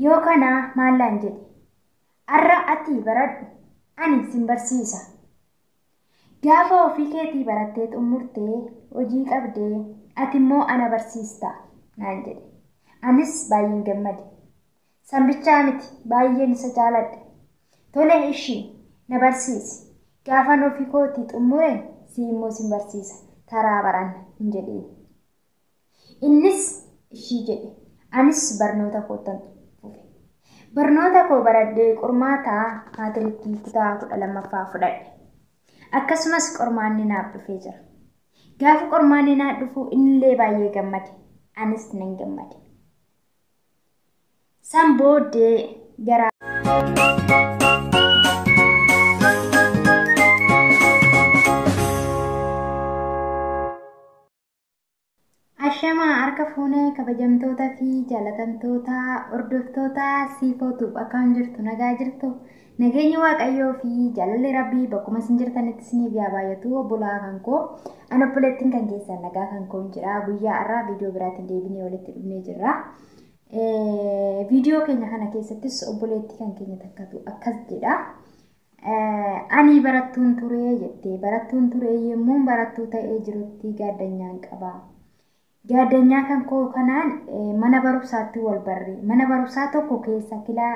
Yoo kana maallaan jedhe? Har'a ati baradhu, ani sin barsiisa. Gaafa ofii keetii barattee xumurtee hojii qabdee ati immoo ana barsiista naan jedhe. Anis baay'een gammade. Sanbichaa miti, baay'een isa jaaladhe. Tole ishii na barsiisi. Gaafan ofii kootii xumure si immoo sin barsiisa. Taraa baranna hin jedheen. Innis ishii jedhe. Anis barnoota koottan fufe. Barnoota koo baradhee qormaata maatirikii kutaa 12ffaa fudhadhe. Akkasumas qormaanni naaf dhufee jira. Gaafa qormaanni naaf dhufu innillee baay'ee gammade. Anis nan gammade. San booddee gara Ashamaa harka fuunee kabajamtoota fi jaalatamtoota hordoftoota Siifootuuf akkam jirtu, nagaa jirtu? Nageenyi Waaqayyoo fi jaalalli Rabbii bakkuma isin jirtanitti isiniif yaa baay'atu. Obbolaa kan koo, ani obboleettiin kan keessan nagaa kan koon jira. Guyyaa har'aa viidiyoo biraatiin deebinee walitti dhufnee jirra. Viidiyoo keenya kana keessattis obboleettii kan keenya takkatu akkas jedha. Ani barattuun ture jettee, barattuun ture yemmuu barattuu ta'ee jirutti gaaddanyaan qaba. Gaaddanyaa kan koo kanaan mana barumsaatti wal barre. Mana barumsaa tokko keessa kilaa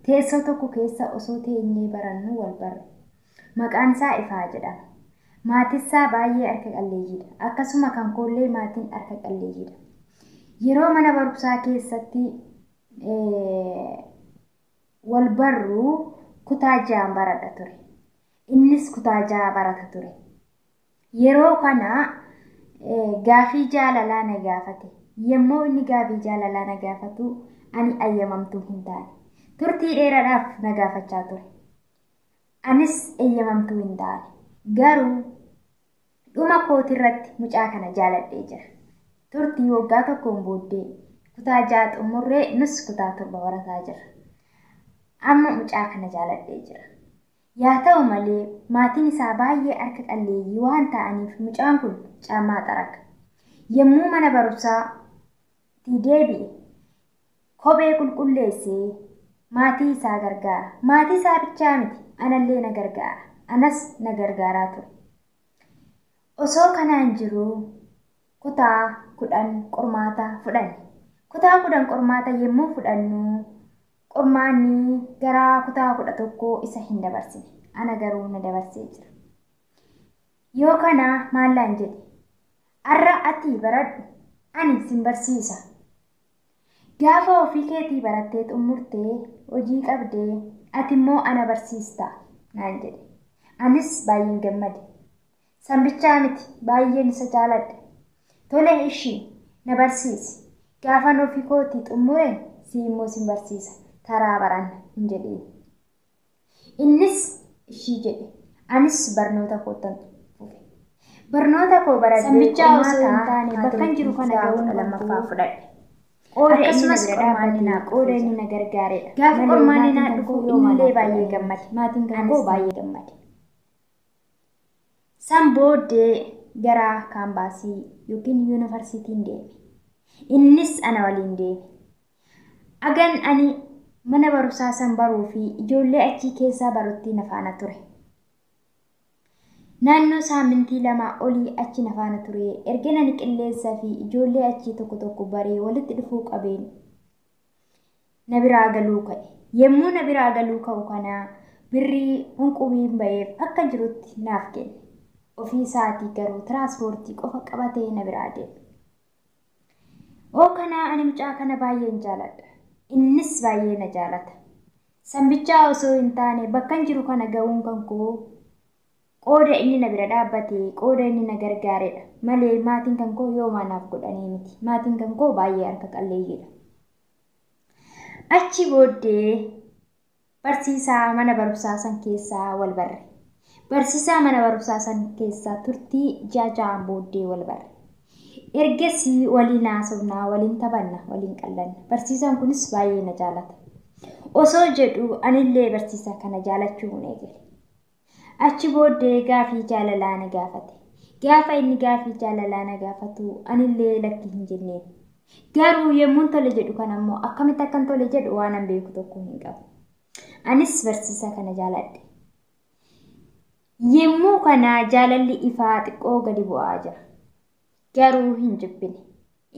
teessoo tokko keessa osoo teenyee barannu wal barre. Maqaan isaa Ifaa jedhama. Maatissaa baay'ee harka qalleeyyiidha. Akkasuma kan koollee maatiin harka qalleeyyiidha. Yeroo mana barumsaa keessatti wal barru kutaa 6 baradha ture. Innis kutaa 6 barata ture. Yeroo kana gaafii jaalalaa na gaafate. Yommuu inni gaafii jaalalaa na gaafatu ani ayyamamtuu hin taane. Turtii dheeraadhaaf na gaafachaa ture. Anis eeyyamamtuu hin taane. Garuu dhuma kootirratti mucaa kana jaaladhee jira. Turtii waggaa tokkoon booddee kutaa 6 xumurree nus kutaa 7 barataa jira. Amma mucaa kana jaaladhee jira. Yaa ta'u malee maatiin isaa baay'ee harka qalleeyyii waan ta'aniif mucaan kun caammaa xaraga. Yommuu mana barumsaatti deebi'e kophee qulqulleessee maatii isaa gargaara. Maatii isaa bichaa miti, anallee na gargaara. Anas na gargaaraa ture. Osoo kanaan jiruu kutaa 10 qormaata fudhanne. Kutaa 10 qormaata yommuu fudhannu qormaanni gara kutaa 11 isa hin dabarsine. Ana garuu na dabarsee jira. Yoo kana maallaan jedhe? Har'a ati baradhu, ani sin barsiisa. Gaafa ofii keetii barattee xumurtee hojii qabdee ati immoo ana barsiista naan jedhe. Anis baay'een gammade. Sanbichaa miti, baay'een isa jaaladhe. Tole ishii na barsiisi. Gaafan ofii kootii xumure si immoo sin barsiisa. Taraa baranna hin jedheen. Innis ishii jedhe. Anis barnoota koottan fufe. Barnoota koo baradhee Sanbichaa osoo hin taane bakkan jiru kana kutaa ga'uun 12ffaa fudhadhe. Qooda inni na Akkasumas bira qormaanni dhaabbate, naaf qooda dhufee inni jira. na gargaaredha. Gaafa Malee qormaanni maatiin naa kan dhufu koo yoo innillee maanaaf baay'ee godhanii gammade. maatiin kan Anis koo baay'ee gammade. San booddee gara kaambaasii yookiin yuunivarsiitiin deeme. Innis ana waliin deeme. Agan ani mana barumsaa san baruu fi ijoollee achii keessaa barutti na faana ture. Naannoo saamintii 2 olii achi na faana ture. Erga ani qilleensa fi ijoollee achii tokko tokko baree walitti dhufuu qabeen na biraa galuu ka'e. Yommuu na biraa galuu ka'u kana birrii hunqubiin ba'eef akka jirutti naaf kenne. Ofii isaatii garuu tiraanspoortii qofa qabatee na biraa deeme. Oo kanaa ani mucaa kana baay'een jaaladha. Innis baay'ee na jaalata. Sanbichaa osoo hin taane bakkan jiru kana ga'uun kan koo qooda inni na bira dhaabbate, qooda inni na gargaaredha. Malee maatiin kan koo yoo maanaaf godhanii miti. Maatiin kan koo baay'ee harka qalleeyyiidha. Achi booddee barsiisaa mana barumsaa san keessaa wal barre. Barsiisaa mana barumsaa san keessaa turtii ji'a 6 booddee wal barre. Ergasii waliin haasofnaa, waliin taphanna, waliin qallanna. Barsiisaan kunis baay'ee na jaalata. Osoo jedhu anillee barsiisaa kana jaalachuu hin eegale. Achi booddee gaafii jaalalaa na gaafate. Gaafa inni gaafii jaalalaa na gaafatu anillee lakki hin jenneen. Garuu yemmuun tole jedhu kana immoo akkamitti akkan tole jedhu waan an beeku tokko hin qabu. Anis barsiisaa kana jaaladhe. Yemmuu kana jaalalli ifaa xiqqoo gadi bu'aa jira. Garuu hin jibbine.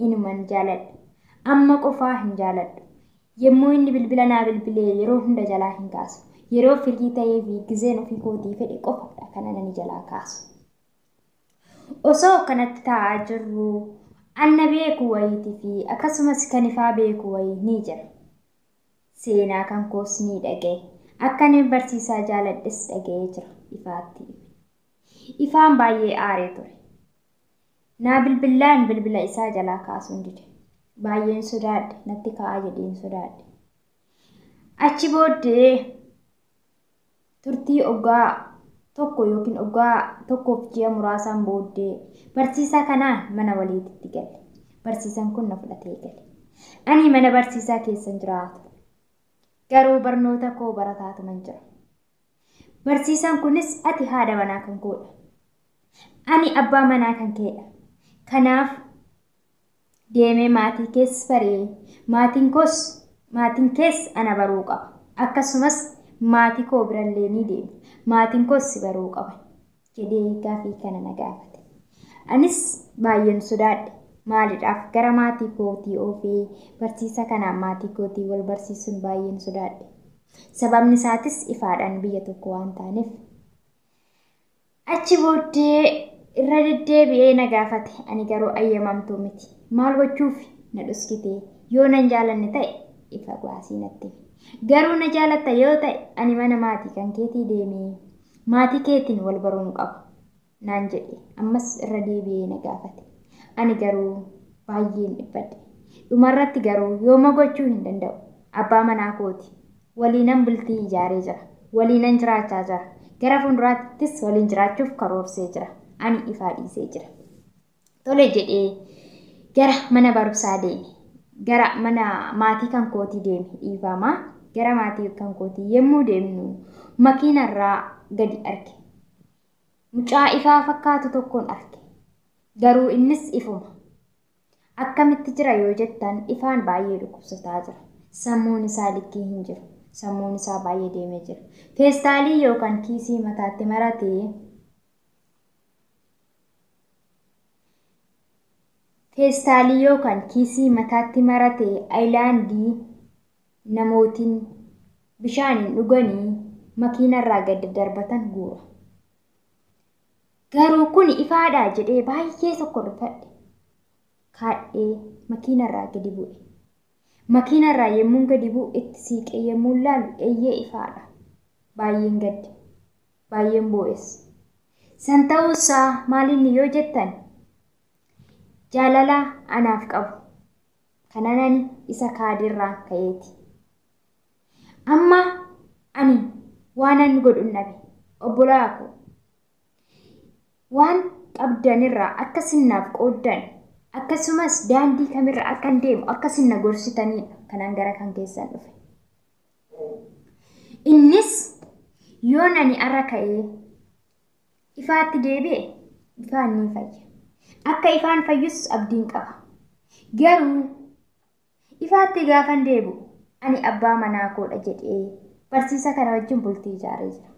Inuman jaaladha. Amma qofaa hin jaaladhu. Yemmuu inni bilbila naa bilbilee yeroo hunda jalaa hin kaasu. Yeroo firii ta'ee fi gizeen ofii kootii fedhe qofadha kan ani jalaa kaasu. Osoo akkanatti taa'aa jirru anna beeku wayiitii fi akkasumas kan ifaa beeku wayii ni jira. Seenaa kan koos ni dhaga'e. Akka inni barsiisaa jaaladhes dhaga'ee jira ifaatti. Ifaan baay'ee aaree ture. Naa bilbilaan bilbila isaa jalaa kaasuun dide. Baay'een sodaadhe, natti ka'aa jedheen sodaadhe. Achi booddee turtii oggaa tokko yookiin oggaa tokkoof ji'a muraasaan booddee barsiisaa kanaan mana waliitti galle. Barsiisaan kun na fudhatee gale. Ani mana barsiisaa keessan jiraatu. Garuu barnoota koo barataatuman jira. Barsiisaan kunis ati haadha manaa kan koodha. Ani abbaa manaa kan keedha. Kanaaf deemee maatii kees baree maatiin kees ana baruu qaba. Akkasumas maatii koo birallee ni deema. Maatiin koos si baruu qaba jedhee gaafii kana na gaafate. Anis baay'een sodaadhe. Maaliidhaaf gara maatii kootii oofee barsiisaa kanaan maatii kootii wal barsiisuun baay'een sodaadhe. Sababni isaatis ifaadhaan biyya tokko waan taaneef. Achi booddee irra deddeebi'ee na gaafate. Ani garuu ayyamamtuu miti. Maal gochuuf na dhuskitee yoo nan jaalanne ta'e ifa baasii natti himi. Garuu na jaalatta yoo ta'e ani mana maatii kan keetii deemee maatii keetiin wal baruun qaba naan jedhe. Ammas irra deebi'ee na gaafate. Ani garuu baay'een dhiphadhe. Dhumarratti garuu yooma gochuu hin danda'u. Abbaa manaa kooti. Waliinan bultii ijaaree jira. Waliinan jiraachaa jira. Gara fuulduraattis waliin jiraachuuf karoorsee jira. Ani ifaa dhiisee jira. Tole jedhee gara mana barumsaa deeme. Gara mana maatii kan kootii deeme dhiifamaa. Gara maatii kan kootii yemmuu deemnu makiinarraa gadi arge. Mucaa ifaa fakkaatu tokkoon arge. Garuu innis ifuma. Akkamitti jira yoo jettan ifaan baay'ee dhukkubsataa jira. Sammuun isaa likkii hin jiru. Sammuun isaa baay'ee deemee jira. Feestaalii yookaan kiisii mataatti maratee feestaalii yookaan kiisii mataatti maratee ayilaandii namootiin bishaaniin dhuganii makiinarraa gad darbatan guura. Garuu kun ifaadhaa jedhee baay'ee tokko rifadhe. Kaadhee makiinarraa gadi bu'e. Makiinarraa yemmuun gadi bu'u itti siiqee yemmuun laalu eeyyee ifaadha. Baay'een gadde. Baay'een boo'es. San ta'uusaa maalinni yoo jettan jaalala anaaf qabu. Kanan ani isa kaadirraan ka'eeti. Amma ani waanan godhu dhabe obbolaa koo waan qabdanirraa akka sinnaaf qooddan akkasumas daandii kamirra akkan deemu akka sinna gorsitanidha kanan gara kan keessan dhufe. Innis yoon ani arra ka'ee ifaatti deebi'e ifaan ni fayya. Akka ifaan fayyus abdiin qaba. Garuu ifaatti gaafan deebi'u ani abbaa manaa koodha jedhee barsiisa kana wajjin bultii ijaaree jira.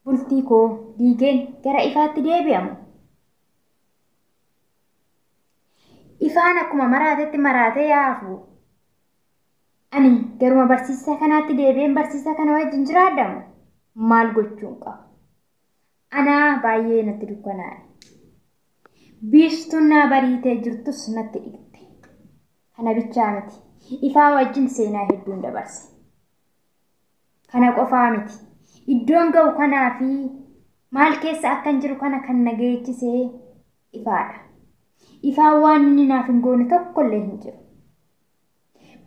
Bultii koo diigeen gara ifaatti deebi'amu. Ifaan akkuma maraatetti maraatee yaafu. Ani garuma barsiisa kanaatti deebi'een barsiisa kana wajjin jiraadhamu maal gochuun qaba? Anaa baay'ee natti dukkanaa'e. Biiftuun naa bariitee jirtus natti dhiqxe. Kana bichaa miti. Ifaa wajjin seenaa hedduun dabarse. Kana qofaa miti. Iddoon ga'u kanaa fi maal keessa akkan jiru kana kan na geechisee ifaadha. Ifaan waan inni naaf hin goone tokkollee hin jiru.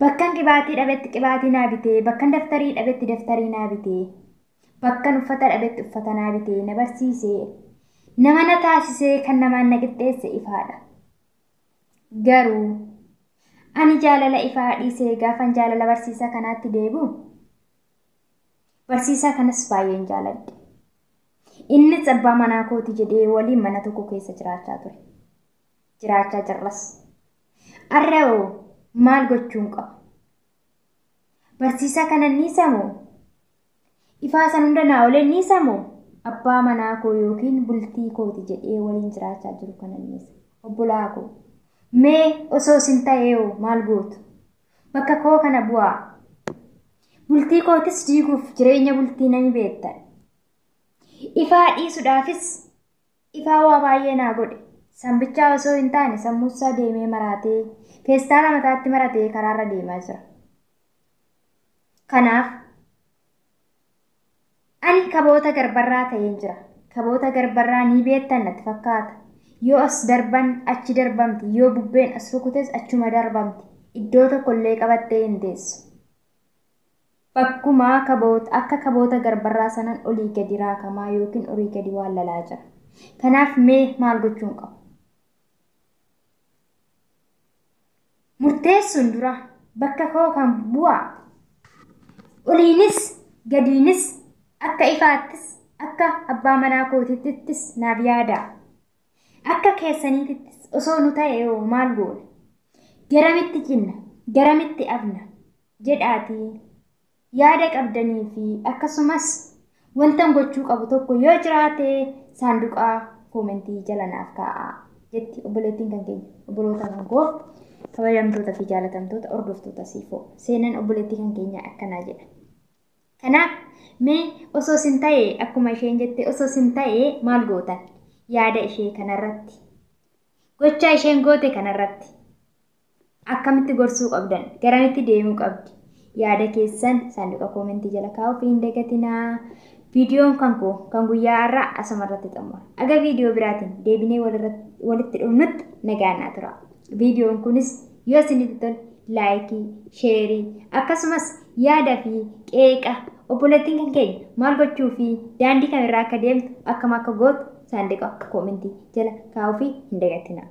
Bakkan qibaatii dhabetti qibaatii naa bitee, bakkan daftarii dhabetti daftarii naa bitee, bakkan uffata dhabetti uffata naa bitee na barsiisee, nama na taasisee kan namaan na qixxeesse ifaadha. Garuu ani jaalala ifaa dhiisee gaafan jaalala barsiisaa kanaatti deebi'u barsiisaa kanas baay'een jaaladhe. Innis abbaa manaa kooti jedhee waliin mana tokko keessa jiraachaa ture. Jiraachaa jirras. Har'a hoo maal gochuun qaba? Barsiisaa kana ni samoo? Ifaa san hunda naa olee ni samoo? Abbaa manaa koo yookiin bultii kooti jedhee waliin jiraachaa jiru kana ni Obbolaa koo, mee osoo isin ta'ee hoo maal gootu? Bakka koo kana bu'aa. Bultii kootis diiguuf jireenya bultii nami beektan. Ifaa dhiisuudhaafis ifaa waa baay'ee naa godhe. Sambichaa osoo hin taane sammuusaa deemee maraatee feestaala mataatti maratee karaarra deemaa jira. Kanaaf ani kaboota garbarraa ta'een jira. Kaboota garbarraa ni beektan natti fakkaata. Yoo as darban achi darbamti, yoo bubbeen as rukutes achuma darbamti. Iddoo tokkollee qabattee hin teessu. Bakkuma kaboota akka kaboota garbarraa sanan olii gadi raakamaa yookiin olii gadi waan jira. Kanaaf mee maal gochuun qaba? Murteessuun dura bakka koo kan bu'aa. Oliinis gadiinis akka ifaattis akka abbaa manaa kootittis naaf yaadaa. Akka keessaniittis osoo nu ta'e hoo maal goona? Garamitti cinna? Garamitti afna? Jedhaatii yaada qabdanii fi akkasumas wantan gochuu qabu tokko yoo jiraate saanduqa koomentii jala naaf kaa'aa jetti obboleettiin kan keenya obboloota kan koo kabajamtoota fi jaalatamtoota hordoftoota siifoo seenaan obboleettii kan keenya akkanaa jedha. Kanaaf mee osoo isin ta'e akkuma isheen jette osoo isin ta'e maal gootan yaada ishee kanarratti gochaa isheen goote kanarratti akkamitti gorsuu qabdan garamitti deemuu qabdi yaada keessan saanduqa koomentii jala kaa'uuf hin dagatinaa. Viidiyoon kan koo kan guyyaa har'aa asumarratti xumura. Aga viidiyoo biraatiin deebinee walitti dhufnutti nagaan naa tura. Viidiyoon kunis yoo isinitti tole laayikii, sheerii akkasumas yaada fi qeeqa obboleettiin kan keenya maal gochuu fi daandii kamirraa akka deemtu akkam akka gootu saanduqa koomentii jala kaa'uuf hin dagatinaa.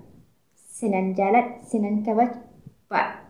Sinan jaaladha, sinan kabaja. Baay'ee.